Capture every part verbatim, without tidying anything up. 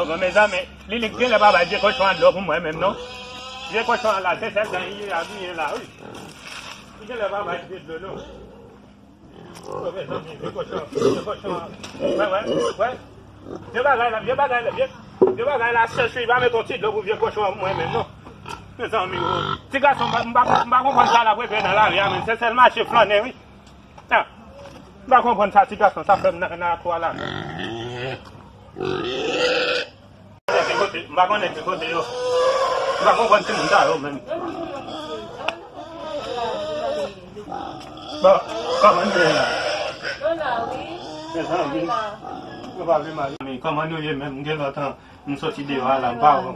Bon, mezanmi, Lilik genlè pa bay vye kochon an dlo pou mwen menm, non. Vye kochon an la, se sèl dan li a gouye la, wi. Li genlè pa bay vye dlo, non. Bon, mezanmi, vye kochon, vye kochon an. Wè, wè, wè. Vye bagay la, vye bagay la, vye, vye bagay la chèch, wi, pa met yon ti dlo pou vye kochon an pou mwen menm, non. Mezanmi, o. Ti gason, m pa, m pa, m pa konprann sa l ap regle nan lari a, men se sèl mache flannen, wi. Ah, m pa konprann sa ti gason sa fè m nan, nan lakou a la. M pa konnen ki kote yo. M pa konprann timoun sa yo menm. Bon, kòman nou ye la? Mezanmi, nou pa vle mal. Kòman nou ye menm? M gen lontan m soti deyò a la, m pa wè w.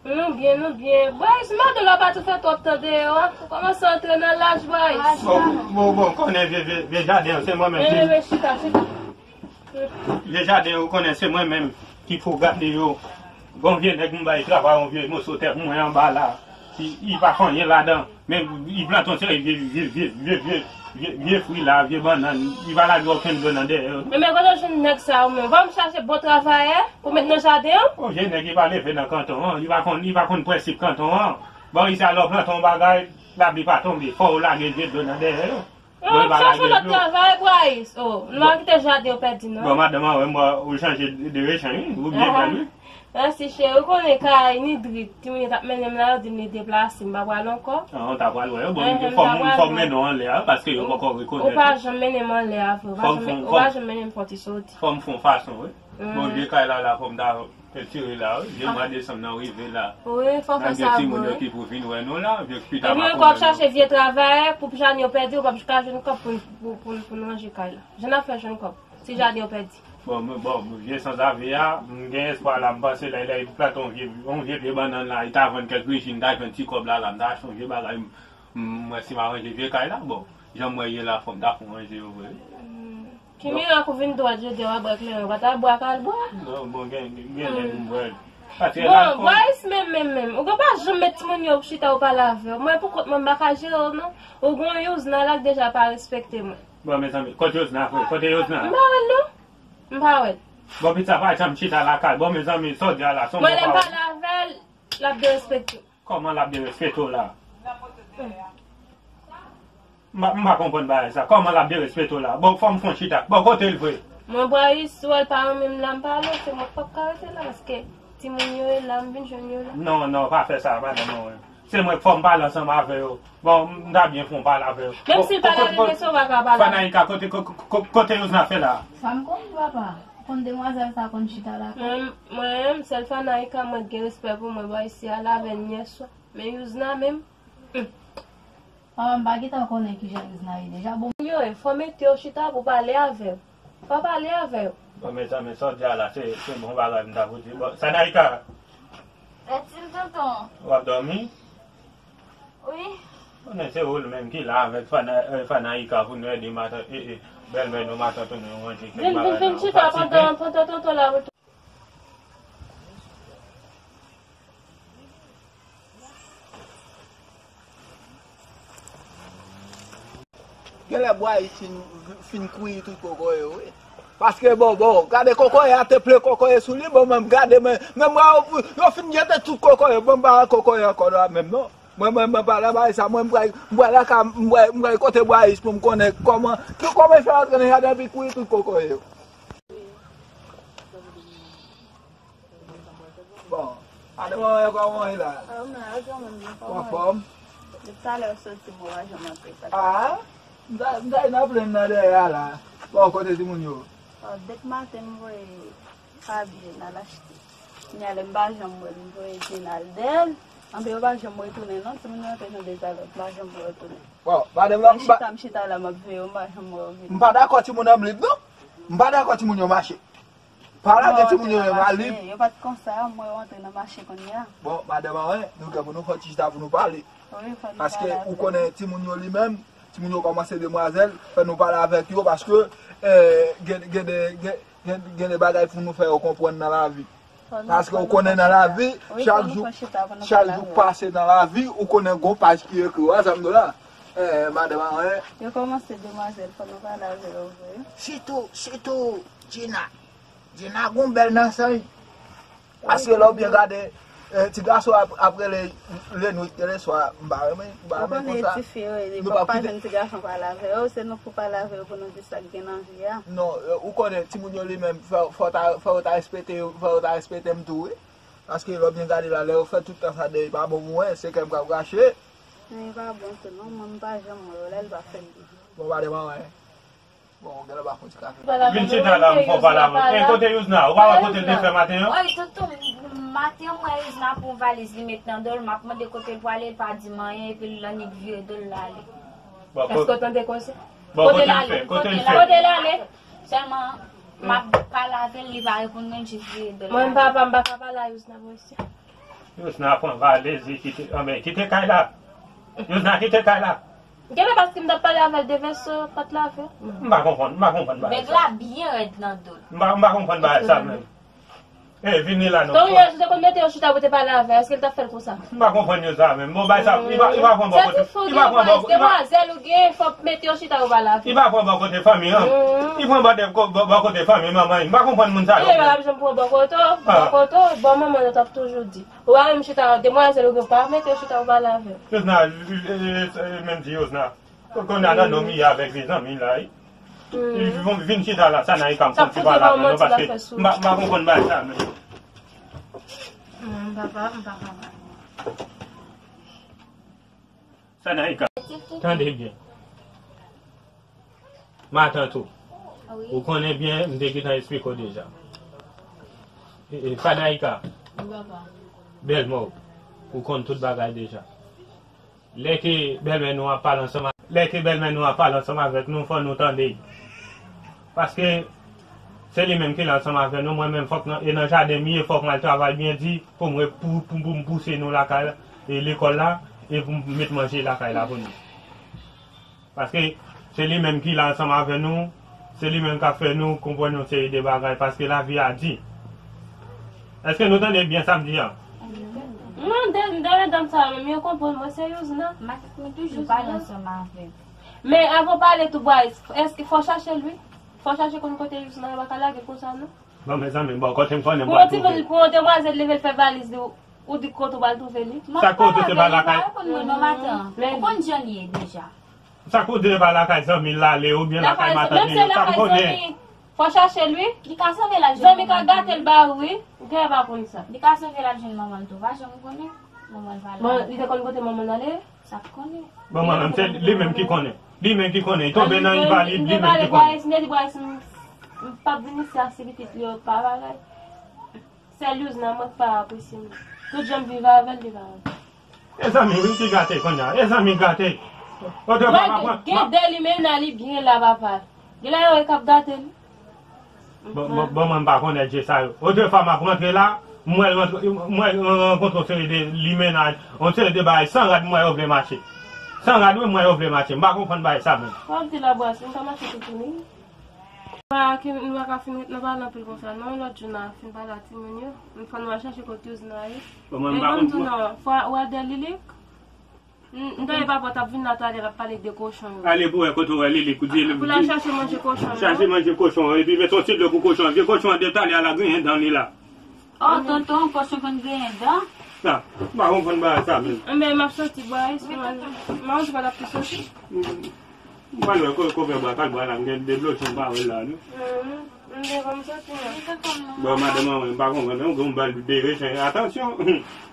Nou byen, nou byen. Bwayis, m pa di w la pa tou fè twòp tan deyò a. Ou kòmanse antre nan laj, Bwayis. Bon, bon, bon, konnen vye, vye, vye jaden an, se mwen menm ki. Men, men, chita, chita. Vye jaden an, ou konnen se mwen menm ki pou gade yo. Bon vye nèg m bay travay, yon vye moso tè pou mwen anba la. Li, li pa fè anyen ladan. Men li plante yon seri vye, vye, vye fwi la, vye bannann. Li pa lage okenn dlo nan dèyè yo. Men, men kote w jwenn nèg sa yo menm? Va m chache bon travayè pou met nan jaden an. Bon, vye nèg li pa leve nan kanton an. Li pa konn, li pa konn prensip kanton an. Bon, isi a lè w plante yon bagay, lapli pa tonbe. Fò w lage vye dlo nan dèyè yo. Bon, li pa lage dlo. Chache lòt travay, Bwayis. Oh, nou pa kite jaden yo pèdi, non. Bon, madanm an, wè, m wè ou chanje direksyon, wi. Ou byen bèl, wi. Mèsi, cheri. Ou konnen kay Nidrik, timoun yo t ap mennen m la, yo di m li deplase, m pa pral ankò. Ah, ou ta pral wè yo. Bon, fò m, fò m mennen w anlè a, paske yo poko rekonèt ou. Ou pa janm mennen m anlè a, vre. Ou pa janm, ou pa janm mennen m fè yon ti soti. Fò m fè yon fason, wi. Bon, vye kay la, la, fò m ta pentire la, wi. Vye mwa desanm nan rive la. Wi, fò fè sa vre. Gen timoun yo ki pou vin wè nou la, vye pita pa konn wè nou. Epi w ap chache vye travayè pou jaden yo pèdi, ou p ap ka jwenn kòb pou, pou, pou, pou nou ranje kay la. Jan n ap fè jwenn kòb? Si jaden yo pèdi. Bon, m, bon, vye sanzave a, m gen espwa la, m panse lè, lè li plante yon vye, yon vye pye bannann la, li ta vann kèk rejim, m ta jwenn ti kòb la, la, m ta achte yon vye bagay, m, m wè si m aranje vye kay la, bon, jan m wè ye la, fò m ta fè yon ranje yo vre. Hmm. Ki mirak ou vin dwat jodi a, w ap bwè kleren, ou pa ta bwè ak albwa? Non, bon, gen, gen, gen lè m bwè. Bon, Bwayis menm, menm, menm. Ou gen pa janm met timoun yo chita ou pale avè yo. Mwen, pou kont mwen, m pa ka jere w, non. Ou gen yon Youzna la k deja pa respekte mwen. Bon, mezanmi, kote Youzna, frè? Kote Youzna? M pa wè l, non. M pa wè l. Bon, pitit sa pa janm chita lakay. Bon, mezanmi, sa w di a la, se yon bon pawòl. Mwen, lè m pale avè l, l ap derespekte m. Kòman l ap derespekte w la? Hmm. M pa, m pa konprann bagay sa. Kòman l ap derespekte w la? Bon, fò m fè yon chita. Bon, kote l vre? Mwen, Bwayis, si w wè l pa renmen m la, m pale, se mwen k p ap ka rete la, paske timoun yo ye la, m vin jwenn yo la. Non, non, pa fè sa, madanm mwen. Se mwen k fò m pale ansanm avè yo. Bon, m ta byen fè yon pale avè yo. Menm si l pa ta renmen, se w pa ka pale avè l. Fanayika, kote, ko-, ko-, ko-, kote Youzna fè la? Sa m konn, papa. Ou konn demwazèl sa konn chita lakay? Mwen, mwen, sèl Fanayika, mwen gen respè pou mwen, Bwayis, si al avè l yèswa. Men Youzna menm, hmm. Mama, m pa gentan konnen kijan Youzna ye deja. Bon. Yo, fò mete yo chita pou pale avè yo. Fò pale avè yo. Bon, mezanmi, sa w di a la, se, se bon bagay m ta pou di. Bon, Sanayika. Etil, tonton. W ap dòmi? Wi. Konnen se ou menm ki la avèk Fana-, eh, Fanayika pou nou ede matant, eh, eh, bèlmè nou, matant nou ranje kèk bagay la. Vin, vin, vin chita pandan, pandan tonton la retounen. Genlè Bwayis fin, fin kouyi tout kokoye yo, wi. Paske, bon, bon, gade kokoye a te plen kokoye sou li, bon, menm gade, men, men mwen, yo, yo fin jete tout kokoye, bon, m pa wè kokoye ankò la menm, non. Mwen, mwen, mwen pa nan bagay sa, mwen, m pral, m pral lakay, m pral, m pral kote Bwayis pou m konnen kòman, ki, kòman l fè rantre nan jaden epi kouyi tout kokoye yo. Bon, ale mwen wè kòman w ye la. Anfòm? Depi talè w soti, mwen pa janm antre sa. Ah, m ta, m ta nan plenn nan dèyè a la. Bon, kote timoun yo? Depi maten m voye Fabie n al achte. Kounye a lè m pa janm wè l, m voye Gina al dèyè l. Anben yo pa janm retounen non, timoun yo antre nan dezalòd, m pa janm wè yo tounen. Bon, madanm nan, m pa, m chita, m chita la, m ap veye yo, m pa janm wè yo vini. M pa dakò timoun an lib non. M pa dakò timoun yo mache. Pale avèk timoun yo, yo pa lib. Yo pa t konsa, m wè yo antre nan mache kounye a. Bon, madanm an, nou gen pou nou fè yon ti chita pou nou pale. Wi, fò nou pale avè yo. Paske ou konnen timoun yo li menm, timoun yo kòmanse demwazèl, fò nou pale avèk yo paske, eh, gen, gen de, gen, gen, gen de bagay pou nou fè yo konprann nan lavi. Paske ou konnen nan lavi, chak jou, chak jou k pase nan lavi, ou konnen gon paj ki ekri w, a sa m di w la. Eh, madanm an, eh. Yo kòmanse demwazèl, fò nou pale avè yo vre. Sitou, sitou, Gina. Gina gon bèl nan san l. Paske lè w byen gade, eh, ti gason ap, ap rele lennwit, lè swa, m pa renmen, m pa Ou renmen konnen konsa. Tifi yo, li Nou pa pa pa kite jwenn ti gason pale avè yo, se nou pou pale avè yo pou nou di sa k gen nan vi a. Non, eh, ou konnen, timoun yo li menm, fò, fò ta, fò yo ta respekte yo, fò yo ta respekte m tou, wi. Paske lè w byen gade la, lè yo fè tout tan sa deyò, pa bon pou mwen, se kè m k ap rache. Men li pa bon tou, non, mwen m pa janm wè yo, lè l pa fè l byen. Bon, pa devan, wi. Bon, ou genlè pa fon ti kafe. Vin chita la, m fè w pale avè m. E kote Youzna? Ou pa wè kote l te fè maten an? Oy, tonton, maten an, m wè Youzna pran valiz li met nan do l, m ap mande kote l prale, l pa di m anyen, epi l annik vire do l, l ale. Èske w tande konsa? Bon, kote l ale? Kote l fè? Kote l ale? Sèlman, m ap pale avè l, li pa reponn mwen, l jis vire do l. Mwen, m papa, m pa ka pale a Youzna, mwen, si. Youzna pran valiz li kite, anben, kite kay la. Youzna kite kay la. Genlè paske m t ap pale avè l devèse pòt la fè. M pa konprann, m pa konprann bagay Nèg sa. La byen rèd nan do l. M pa, m pa konprann bagay sa menm. E, vini la non. Ton yè, si w te konn mete yon chita pou te pale avè, èske l t ap fè l konsa? M pa konprann yo sa menm. Bon, bagay sa, li pa, li pa pran bò kote. Li pa pran bò kote. Demwazèl ou gen, fòk mete yon chita pou pale avè. Li pa pran bò kote fanmi an. Li pran bò, bò, bò kote fanmi manman li. M pa konprann moun sa yo. Li pa janm pran bò kote, bò kote, bò manman yo t ap toujou di. Ou pa menm chita, demwazèl ou gen pa mete chita ou pale avè l. Youzna, menm di Youzna. Kounye a nan nonm li avèk li zanmi la, wi. Vin, vin chita la, Sanaïka, m fon ti pale avè nou, paske m pa, m pa konprann bagay sa menm. M pa, m pa, m pa ka pale. Sanaïka, tande byen. Matant ou. Wi. Ou konnen byen, m te gentan eksplike w deja. E, e, Sanaïka. Wi, papa. Bèlmè w. Ou konn tout bagay deja. Lè ke bèlmè nou ap pale ansanm, lè ke bèlmè nou ap pale ansanm avèk nou, fò nou tande. Paske se li menm ki la ansanm avè nou, mwen menm fòk nan, e nan jaden m ye, fòk mwen al travay byen di, pou mwen, pou, pou, pou m pouse nou lakay, e lekòl la, e pou m met manje lakay la pou nou. Paske se li menm ki la ansanm avè nou, se li menm k ap fè nou konprann yon seri de bagay, paske lavi a di. Èske nou tande byen sa m di a? Non, de, de medam sa yo menm, yo konprann mwen, se Youzna. Matant mwen toujou pale ansanm avè m. Men avan w pale tou, Bwayis, èske fò w chache l, wi? Fò w chache konn kote Youzna, yo pa ka lage l konsa, non. Bon, mezanmi, bon, kote m konnen pou yon timoun, pou yon demwazèl leve l fè valiz li, ou di kote w pral twouve li? Sa kote se pa lakay. Ou konn jan l ye deja. Sa kote se pa lakay zanmi l ale oubyen lakay matant li, sa m konnen. Fò chache l, wi. Li ka sove l al jwenn manman l tou. Zanmi ka gate l ba ou, wi. Ou genlè pa konn sa. Li ka sove l al jwenn manman l tou. Pa janm konnen. Manman l pa la. Bon, li te konn kote manman l ale? Sa k konnen. Bon, mwen menm, se li menm ki konnen. Li menm ki konnen. Li tonbe nan yon valid, li menm ki konnen. Li te di Bwayis, m p ap vin isi a si pitit li yo pa bagay. Sèl Youzna, mwen k pa apresye m. Tout jan m viv avè l, li pa. E zanmi wi ki gate kounye a. E zanmi gate. Otrefwa m ap pran. Gen de limena li byen la, papa. Gen la yo e k ap gate li. Bon, bon, bon, mwen m pa konnen dje sa yo. Otrefwa m ap rantre la, m wè rantre, m wè rankontre yon seri de limena, yon seri de bagay san rad, m wè yo vle mache. San rad wi, m wè yo vle mache. M pa konprann bagay sa menm. W ap di la Bwayis, m pa mache toutouni. Pa ki, nou pa ka fin ret nan pale anpil konsa non, lòt jou n a fin pale a timoun yo. Fò nou al chache kote Youzna ye. Bon, mwen m pa konn. Fò w al dèyè Lilik. M tande papa t ap vin la talè, l ap pale de kochon yo. Ale pou wè kote w wè Lilik, ou di pou l al chache manje kochon yo. Chache manje kochon yo, epi mete yon ti dlo pou kochon an. Vye kochon an de talè a la griyen dan li la. Oh, tonton, kochon konn griyen dan? Sa, m pa konprann bagay sa menm. Enben, m ap soti, Bwayis, mwen. M pa konn si pa t ap tou soti. M pral wè ko-, kouvè bwa, kal bwa la, m gen de dlo chan pa wè l la, non. Mhm. M te konn soti, non. Bon, madanm an, mwen, m pa konprann, non, gen yon bann de rechen. Atansyon,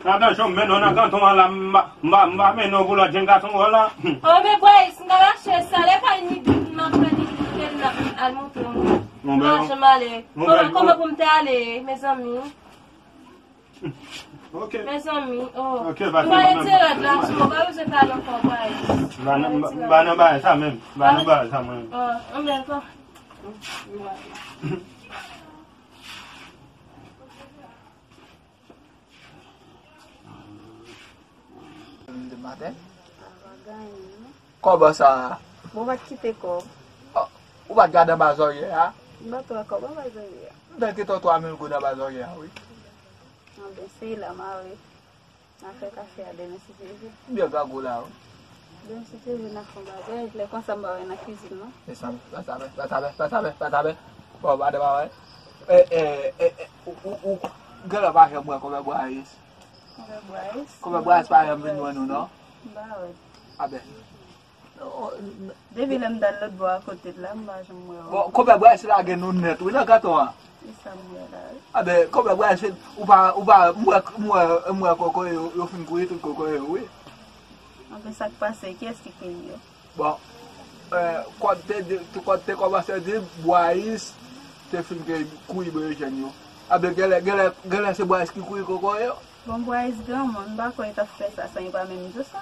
atansyon, m mennen w nan kanton an la, m pa, m pa, m pa mennen w pou lòt jenn gason wè w la. Oh, men Bwayis, m ka mache sa, lè pa ni bib, m ap pran ni bib, m al montre w. M pa janm ale. Kòman, kòman pou m te ale, mezanmi? Ok. Mezanmi, oh. Ok, pa gen pwoblèm. Mwen pa ret la, sou mwen pa bezwen pale ankò, Bwayis. M pa nan, m pa nan bagay sa menm. M pa nan bagay sa mwen. Oh, anben, ankò. Demen maten? Kòb sa a. Bon, ou pa t kite kòb. Oh, ou pa t gade anba zòrye a? M pa t wè kòb anba zòrye a. M te kite w twa mil goud anba zòrye a, wi. Anben, se la, m a wè. N a fè kafe a demen, si Dye vle. Byen grangou la, wi. Demen, si Dye vle, n a fè yon bagay. Lè konsa, m pa wè nan kwizin, non. E sa, pa sape, pa sape, pa sape, pa sape. Bon, pa de bagay. E, e, e, e, ou, ou, ou, Genlè pa janm wè Konpè Bwayis. Konpè Bwayis? Konpè Bwayis pa janm vin wè nou, non? M pa wè. A ben. Oh, depi lè m t al lòt bò a kote l la, m pa janm wè l. Bon, Konpè Bwayis lage nou nèt, wi, nan kanton an. E sa m wè la, wi. A ben, Konpè Bwayis, ou pa, ou pa, m wè, m wè, m wè kokoye yo, yo fin kouri tout kokoye yo, wi. Anfen, sa k pase? Kiyès ki kouri yo? Bon, eh, kòd te di, kòd te kòmanse di, Bwayis te fin ke kouri Brejèn yo. A ben, genlè, genlè, genlè se Bwayis ki kouri kokoye yo. Bon, Bwayis granmoun, m pa kwè li t ap fè sa san li pa menm di w sa.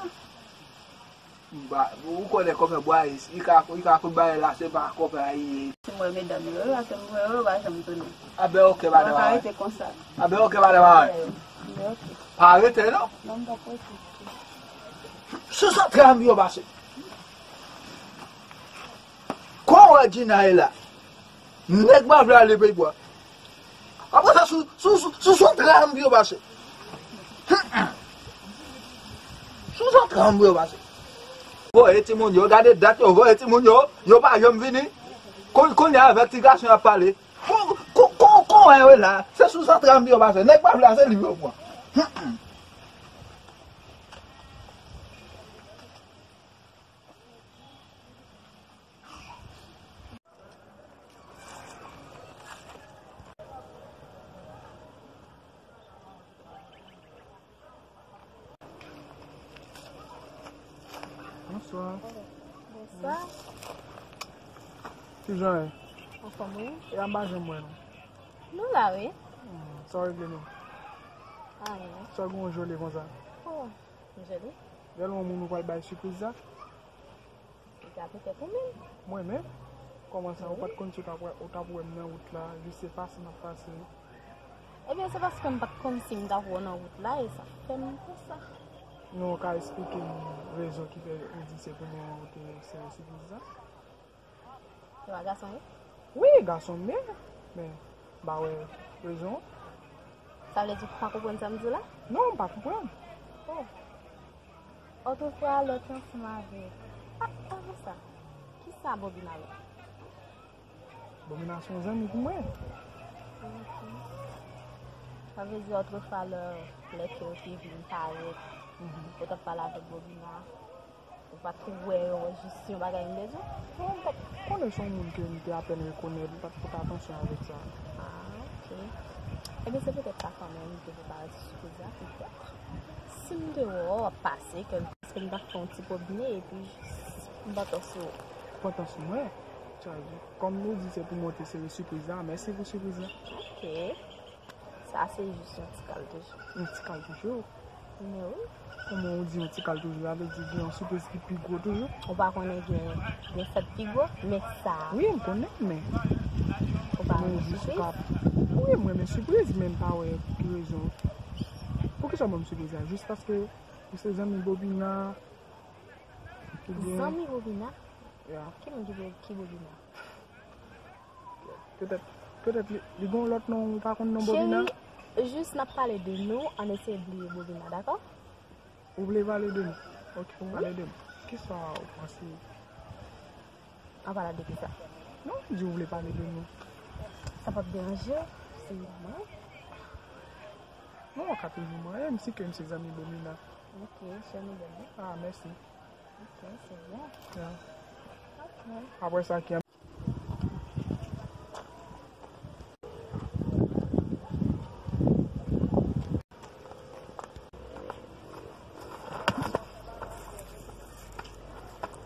M pa, ou konnen Konpè Bwayis, li ka, li ka kouri bagay la, se pa Konpè a li ye. Si m wè medam yo, yo pa fè m wè yo, yo pa janm tounen. A ben, oke, madanm. Yo pa ka rete konsa. A ben, oke, madanm. Wè yo. A ben, oke. Pa rete, non? Non, m p ap rete. Sou sa tram yo pase. Kon wè Gina ye la. Nèg pa vle ale Peyibwa. Apre sa, sou, sou, sou, sou sa tram yo pase. Sou sa tram yo pase. Voye timoun yo, gade dat yo, voye timoun yo, yo pa janm vini. Kon, kounye a avèk ti gason y ap pale. Kon, kon, kon, kon wè yo la. Se sou sa tram yo pase. Nèg pa vle a, se li yo pran. Bonswa. Bonswa. Kijan w ye? Anfòm, wi. E a m pa janm wè nou. Nou la, wi. Hmm, sa w regle nou? Anyen. Sa w gen w joli konsa? Oh, m joli. Gèl yon moun ou pral bay sipriz sa? Li ka petèt ou menm. Mwen menm? Kòman sa? Ou pa t konn si w t ap wè, ou t ap wè m nan wout la, jis se pase m ap pase? Ebyen, se paske m pa t konn si m t ap wè w nan wout la, e sa fè m konsa. Non, ou ka esplike m rezon ki fè ou di se pou mwen ou te sere sipriz la? Se pa gason ye? Wi, gason m ye, men m pa wè rezon. Sa vle di ou pa konprann sa m di w la? Non, m pa konprann. Oh. Otrefwa, lè w te ansanm avèk, a, avan sa, kisa Bobina ye? Bobina se yon zanmi pou mwen. Ok. Sa vle di otrefwa, lè, lè ke w te vin parèt, mhm, ou t ap pale avèk Bobina, ou pa t wè yon, jis yon bagay m te di w? Non, m pa t konnen se yon moun ke m te apèn rekonèt, m pa t pote atansyon avèk sa. Ah, ok. Ebyen, se petèt sa kanmenm, m te prepare ti sipriz la, petèt. Si m te wè w ap pase, ke m, èske m t ap fè yon ti pwobine, epi jis m pantan sou ou? Pantan sou mwen? Sa vle di, kòm nou di se pou mwen te sere sipriz la, mèsi pou sipriz la. Ok. Sa se jis yon ti kal toujou. Yon ti kal toujou? Men wi. Kòman ou di yon ti kal toujou? Sa vle di gen yon sipriz ki pi gwo toujou? Ou pa konnen gen, gen fèt pi gwo, men sa. Wi, m konnen, men. Ou pa renmen sipriz? Wi, m renmen sipriz, men m pa wè ki rezon. Poukisa w ban m sipriz la? Jis paske ou se zanmi Bobina? Oubyen zanmi Bobina? Ya. Ki moun ki, ki Bobina? Petèt, petèt li, li gon lòt non, ou pa konn non Bobina? Cheri, jis n ap pale de nou, ann eseye bliye Bobina, dakò? Ou vle pale de nou? Ok, wi, pale de nou. Kisa ou panse? An pale de kisa? Non, m di ou vle pale de nou. Sa p ap deranje w si mwen? Non, ou ka toujou manyen m si ke m se zanmi Bobina. Ok, cheri, nou bèl, wi. Ah, mèsi. Ok, se byen. Ya. Ok. Apre sa, ki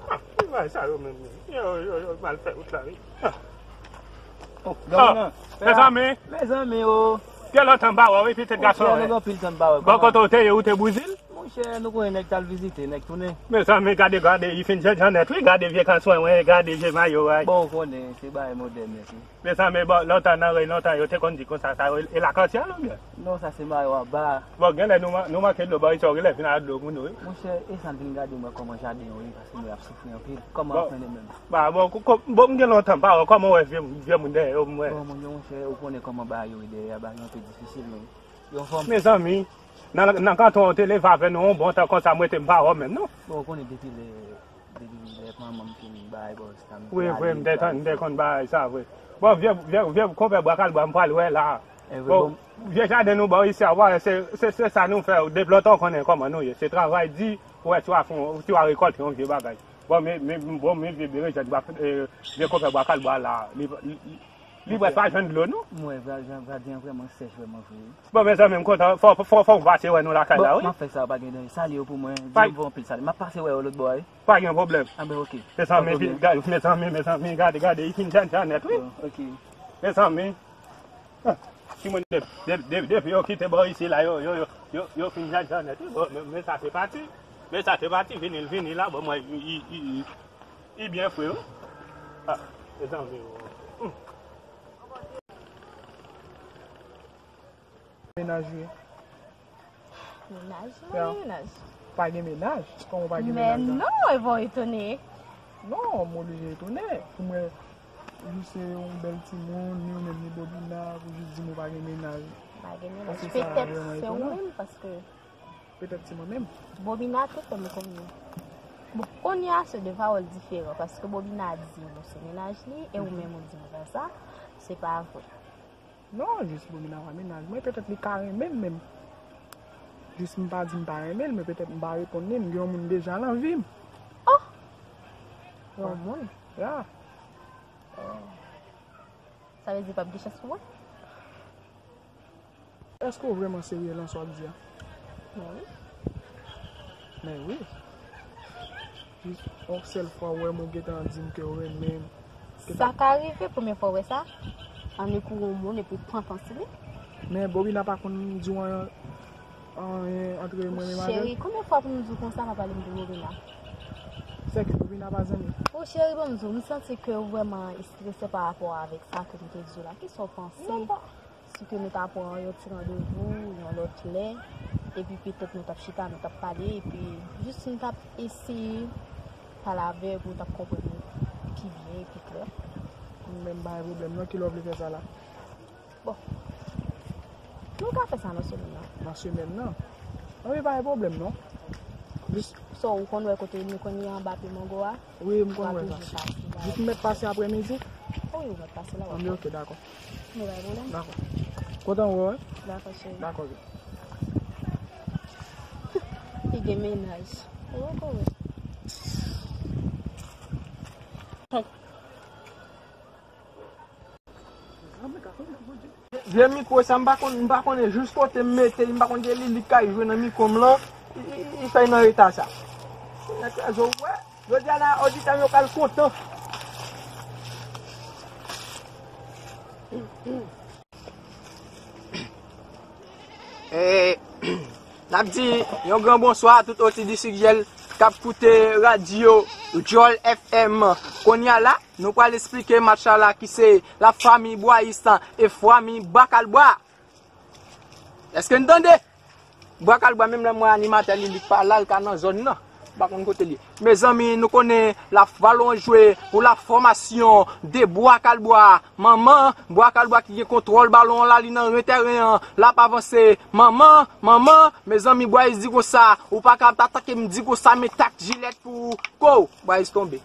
Ah, ki bagay sa yo menm, menm? Yo, yo, yo mal fè wout la, wi. Ah. Oh, ah, mezanmi. Mezanmi, oh. Gen lontan m pa wè w, wi, pitit gason. Monchè, nou gen anpil tan m pa wè. Bon, kote w te ye, ou te Brezil? Monchè, nou konnen nèg t al vizite, nèg tounen. Mezanmi, gade, gade, li fin jènjan nèt, wi, gade vye kalson, wi, gade vye mayo, wi. Bon, ou konnen, se bagay modèn nèt, wi. Mezanmi, bon, lontan nan rèy lontan, yo te konn di konsa, sa yo, e lakantyèl oubyen? Non, sa se mayo anba. Bon, genlè nou man-, nou manke dlo, bon, sa yo genlè vin ak dlo pou nou, wi. Monchè, e sa n vin gade mwen kòman jaden yo ye, paske mwen ap soufri anpil. Kòman w ap mennen menm? Ba, bon, ko-, ko-, bon, m gen lontan m pa wè, kòman w wè vye, vye moun dèyè yo, m wè. Bon, moun yo, monchè, ou konnen kòman bagay yo ye dèyè a, bagay yo anpil difisil, men yo anfòm. Mezanmi, nan, nan kanton an, ou te leve avè nou yon bon tan konsa, m rete m pa wè w menm, non. Bon, ou konnen depi lè, depi lè manman m fin bay bòz la, m te ale. Wi, vre, m te tann, m te konn bagay sa, vre. Bon, vye, vye, vye konpè bwa kalbwa, m pral wè la. E vre, bon, bon. Vye jaden nou ba w isi a, w a wè, se, se, se sa nou fè. Depi lontan w konnen kòman nou ye. Se travay di pou wè si w a fè yon, si w a rekòlte yon vye bagay. Bon, men, men, bon, men vye berejèn, vye konpè bwa kalbwa la, li, li, li, li prèske pa jwenn dlo, non? Mwen, vra-, vra-, vradyen an vrèman sèch, vrèman vre. Bon, mezanmi, m kontan. Fò, fò, fò m pase wè nou lakay la, wi. Bon, m ap fè sa, pa gen danje. Salye yo pou mwen, di yo anpil salye. M ap pase wè yo lòt bò a, wi. Pa gen pwoblèm. A ben, oke. Mezanmi, mezanmi, mezanmi, gade, gade, li fin jèn jèn nèt, wi. Bon, oke. Mezanmi. Ah, timoun, de, de, de, depi yo kite bò isi la, yo, yo, yo, yo, yo fin jèn jèn nèt, wi. Bon, men, men sa se pati. Men sa se pati, vini, vini la, bon, mwen, i, i, i, i, i byen fre, wi. Ah, mezanmi, oh. Hmm. Mennaj wi. Mennaj? Mwen gen mennaj. Pa gen mennaj? Kòman w pa gen mennaj la? Men non, e bon, etone. Non, m oblije etone. Pou mwen, ou se yon bèl timoun, ni ou menm ni Bobina, pou jis di m ou pa gen mennaj. Pa gen mennaj. Petèt se ou menm, paske petèt se mwen menm. Bobina te fè m konnen. Bon, kounye a se de pawòl diferan, paske Bobina di m ou se mennaj li, e ou menm ou di m konsa, se pa vre. Non, jis Bobina pa mennaj mwen, petèt li ka renmen m menm. Jis m pa di m pa renmen l, men petèt m pa reponn li, m gen yon moun deja nan vi m. Oh! Yon moun? Ya. Oh. Sa vle di p ap gen chans pou mwen? Èske w vrèman serye nan sa w ap di a? Men wi. Men wi. Jis yon sèl fwa w wè m, ou gentan di m ke w renmen m. Sa ka rive, premye fwa w wè sa? Annik ou wè yon moun epi w pantan sou li? Men Bobina pa konn di w anyen antre mwen menm avè l? Cheri, konbyen fwa pou m di w konsa, pa pale m de Bobina? Sèke Bobina pa zanmi? O cheri, ban m di w, m santi ke w vrèman estrese pa rapò avèk sa ke m te di w la. Kisa w panse? Non, pa. Si ke nou ta pran yon ti randevou, yon lòt lè, epi petèt nou t ap chita, nou t ap pale, epi jis nou t ap eseye pale avè w, pou w t ap konprann nou pi byen, pi klè. Men m pa gen pwoblèm non, kilè w vle fè sa la? Bon. Nou ka fè sa nan semèn nan. Nan semèn nan? Anben, pa gen pwoblèm non. Jis. So, ou konn wè kote nou konn ye anba pye mango a? Wi, m konn wè sa. Jis m mèt pase aprèmidi? Wi, ou mèt pase la, w ap wè. Anben, oke, dakò. Nou bay pwoblèm. Dakò. Kontan wè w, wi. Dakò, cheri. Dakò, oke. Li gen mennaj. Ou poko wè. Vye mikwo sa, m pa konn, m pa konnen jis kote m mete li, m pa konn se li, li k al jwe nan mikwo m lan, li, li, li fè l nan eta sa. Nèg kraze w, wè. Jodi a la, oditè m yo pral kontan. E, n ap di yon gran bonswa a tout oditè k ap koute radyo Djòl F M. Kounye a la, nou pral esplike match la, la ki se la fami Bwayis e fami Bwa Kalbwa. Èske n tande? Bwa Kalbwa, menm lè m wè animatè li, li pa la, l ka nan zòn nan. M pa konn kote l ye. Mezanmi, nou konnen la, balon jwe pou la fòmasyon de Bwa Kalbwa. Manman, Bwa Kalbwa ki gen kontwòl balon an la, li nan ren tèren an, l ap avanse. Manman, manman, mezanmi, Bwayis di konsa, ou pa ka atake m di konsa, men tak jilèt pou ou. Ko, Bwayis tonbe.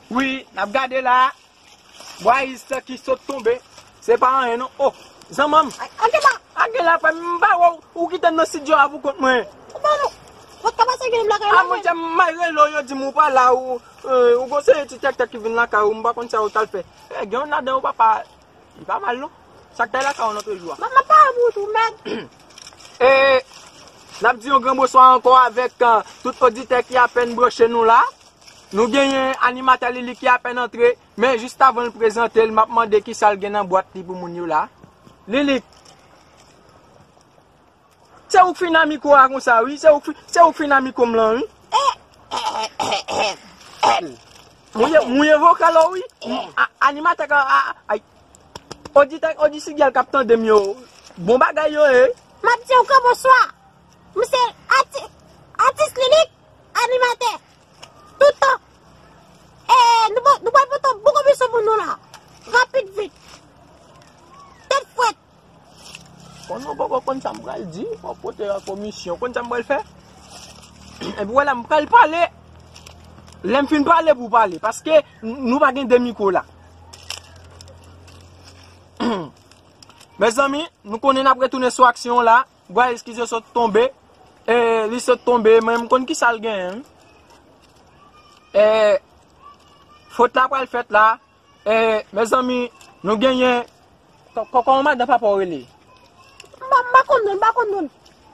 Wi, n ap gade la. Bwayis ki sot tonbe. Se pa anyen non. Oh, zanmanm. Ake la. Ake la, frè m, m pa wè w. Ou kite m nan estidyo a pou kont mwen. Ou pa non. Ou ka pase gen lakay la. A, mwen di m, m al rele w, yo di m ou pa la, ou, euh, ou gon seri ti tèktèk ki vin lakay ou, m pa konn sa ou t al fè. Eh, gen yon ladan ou papa, li pa mal non. Sa k ta lakay ou nan toujou a. Manman pa an bout ou mèd. E, n ap di yon gran bonswa ankò avèk, euh, tout oditè ki apèn branche nou la. Nou genyen animatè Lilik ki apèn antre, men jis avan l prezante l, m ap mande kisa l gen nan bwat li pou moun yo la. Lilik! Se ou k fin nan mikwo a konsa, wi. Se ou k fin, se ou k fin nan mikwo m lan, wi. Mouye, mouye vokal ou, wi. A, animatè ka, a, ay. Oditè, odisigyèl k ap tande m yo. Bon bagay yo ye. M ap di w gran bonswa. M se ati-, atis Lilik, animatè. Tout tan. E, nou, nou pral pote yon bon komisyon pou nou la. Rapid vit. Tèt frèt. Bon, nou poko konn sa m pral di. Fò pote yon komisyon. Konn sa m pral fè? Epi wè la, m pral pale. Lè m fin pale pou pale. Paske n-, nou pa gen de mikwo la. Mezanmi, nou konnen n ap retounen sou aksyon la. Bwa Ice ki sot tonbe. E, li sot tonbe, men m konn ki sa l genyen. E, fot la pral fèt la. E, mezanmi, nou genyen. Kò-, kò-, kòman madan papa w rele? M pa, m pa konn non, m pa konn non.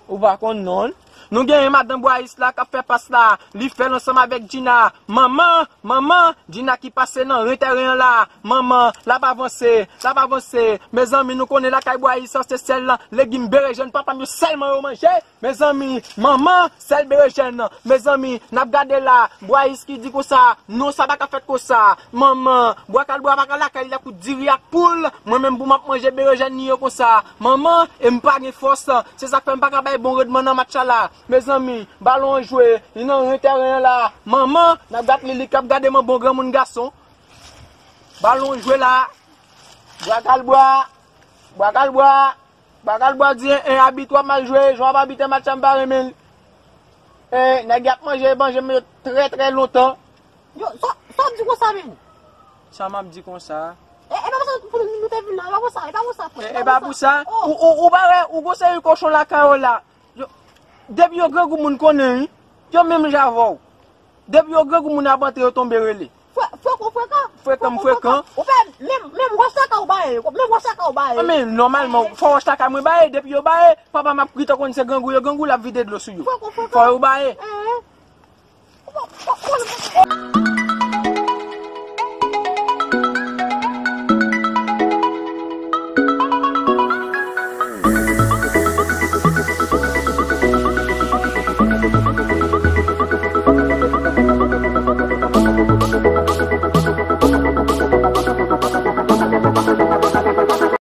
Ou pa konn non? Nou genyen madan Bwa Ice la k ap fè pas la. Li fè l ansanm avèk Gina. Manman, manman, Gina ki pase nan ren tèren an la. Manman, l ap avanse, l ap avanse. Mezanmi, nou konnen lakay Bwa Ice se sèl legim berejèn papa m yo sèlman yo manje. Mezanmi, manman, sèl berejèn. Mezanmi, n ap gade la. Bwa Ice ki di konsa, non, sa pa ka fèt konsa. Manman, Bwa Kalbwa pa ka lakay li ak diri ak poul. Mwen menm pou m ap manje berejèn li yo konsa. Manman, e m pa gen fòs. Se sa k fè m pa ka bay bon randman nan match la la. Mezanmi, balon an jwe, li nan ren tèren an la. Manman, n ap gade li, li k ap gade m an bon granmoun gason. Balon an jwe la. Bwa Kalbwa, Bwa Kalbwa. Bwa Kalbwa di en, en abit w ap mal jwe, jan w ap abite match la m pa renmen l. E, nèg y ap manje, manje m yo trè, trè lontan. Yo, sa, sa w ap di konsa menm? Sa m ap di konsa? E, e pa konsa pou nou, nou te vin la, e pa konsa, e pa konsa, frè, e pa konsa. E, e pa pou sa? Oh. Ou, ou, ou pa wè, ou gon seri kochon lakay ou la. Yo, depi yo grangou moun konnen, wi. Yo menm jan avè w. Depi yo grangou moun ap antre, yo tonbe rele. Frè, frekan, frekan. Frekan, frekan. Ou fè menm, menm wòch lakay ou ba ye, menm wòch lakay ou ba ye. Men nòmalman, fò wòch lakay mwen ba ye, depi yo ba ye, papa m ap ri tankou se grangou, yo grangou, l ap vide dlo sou yo. Frekan, frekan. Fò yo ba ye. Eh.